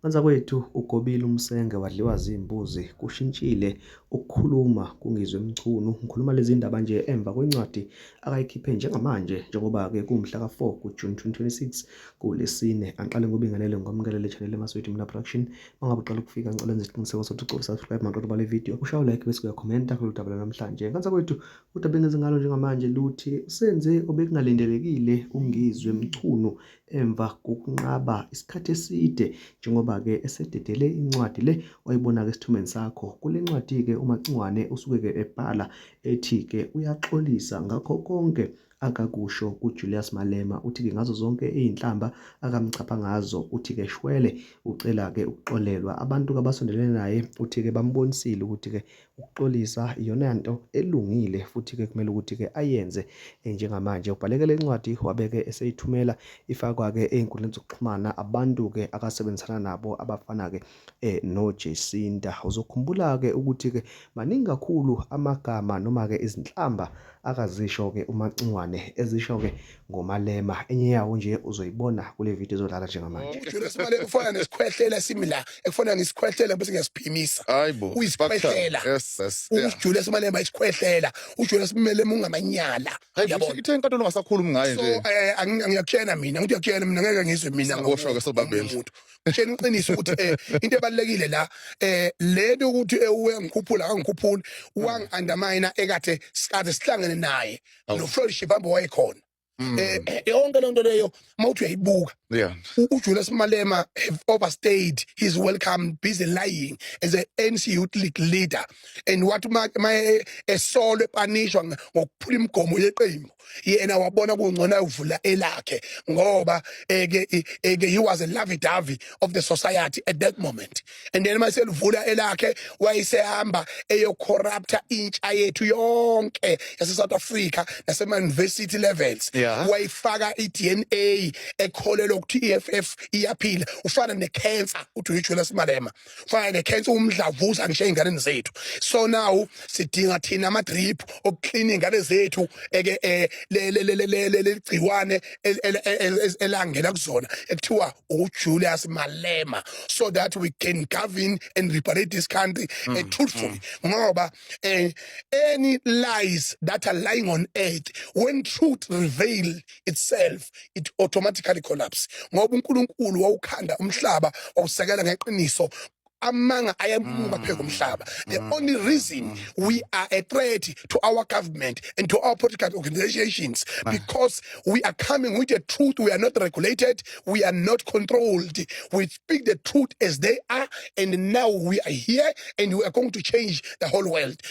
Banzakwethu ugobile umsenge wadliwa zimbuzi, kushintshile ukukhuluma kuNgizwe Mchunu. Ngikhuluma lezi ndaba nje emva kwencwadi akayikhiphe njengamanje njengoba-ke kuwumhla ka-4 kuJuni 2026 kuLesine. Angiqale ngikubingelele ngikwamukele le channel eMaswidi Mina Production. Uma ngabe uqala ukufika ngicela wenze isiqiniseko sokuthi ucofa subscribe maqeda ubale video, ushaye like bese uyakhomenta kulolu daba lwanamhlanje. Banzakwethu udaba engize ngalo njengamanje luthi usenze obekungalindelekile uNgizwe Mchunu emva kokunqaba isikhathi eside njengoba-ke esededele incwadi le oyibona-ke esithombeni sakho. Kule ncwadi-ke uMacingwane usuke-ke ebhala ethi-ke uyaxolisa ngakho konke akakusho kuJulius Malema. Uthi-ke ngazo zonke iy'nhlamba akamchapha ngazo, uthi-ke shwele ucela-ke ukuxolelwa. Abantu-ke abasondelene naye uthi-ke bambonisile ukuthi-ke Ukuxolisa iyona nto elungile futhi-ke kumele ukuthi-ke ayenze njengamanje. Ubhaleke le ncwadi wabeke eseyithumela ifakwa-ke ey'nkundleni zokuxhumana abantu-ke akasebenzisana nabo abafana-ke noJacinta. Uzokhumbula-ke ukuthi-ke maningi kakhulu amagama noma-ke izinhlamba akazisho-ke uMacingwane ezisho-ke ngoMalema. Enye yawo nje uzoyibona kule video ezodlala njengamanje. UJulius Malema ufana nesikhwehlela esimi la ekufana nesikhwehlela bese ngiyasiphimisa. Hayibo. Uyisikhwehlela. Yes. Yeah. UJulius Malema isikhwehlela. UJulius Malema ungamanyala. Hayibo Uyabona? ithe inkantolo ungasakhulumi ngaye So nje. ngiyakutshena mina, ngithi uyakutshena mina ngeke ngizwe mina Singaboshwa-ke sobabili. ngomuntu. Ngitshena iqiniso ukuthi into ebalekile la lento ukuthi uyangikhuphula akangikhuphuli wangi-undermine ekade sikade sihlangene naye Awu. no Floyd Shivambu wayekhona. Yonke lento leyo mawuthi uyayibuka uJulius Malema have overstayed his welcome, busy lying as a ANC Youth League leader and what ma esolo epanishwa ngokuphula imigomo yeqembu yena wabona kungcono ayovula elakhe ngoba eke he was a lovey-dovey of the society at that moment and then mase livula elakhe wayesehamba eyocorrupta intsha yethu yonke yase South Africa nasema university levels. Wayifaka iDNA ekholelwa ukuthi iEFF iyaphila. Ufana necancer uthi uJulius Malema ufana necancer, umdlavuza ngisho einganeni zethu. So now sidinga thina ama drip okuclean ingane zethu eke le le le le le ligciwane elangena kuzona ekuthiwa uJulius Malema so that we can govern and liberate this country truthfully ngoba any lies that are lying on earth, when truth reveal itself, it automatically collapse ngoba uNkulunkulu wawukhanda umhlaba wawusekela ngeqiniso, amanga ayamuka phezu komhlaba. The only reason we are a threat to our government and to our political organizations because we are coming with the truth. We are not regulated, we are not controlled. We speak the truth as they are, and now we are here and we are going to change the whole world.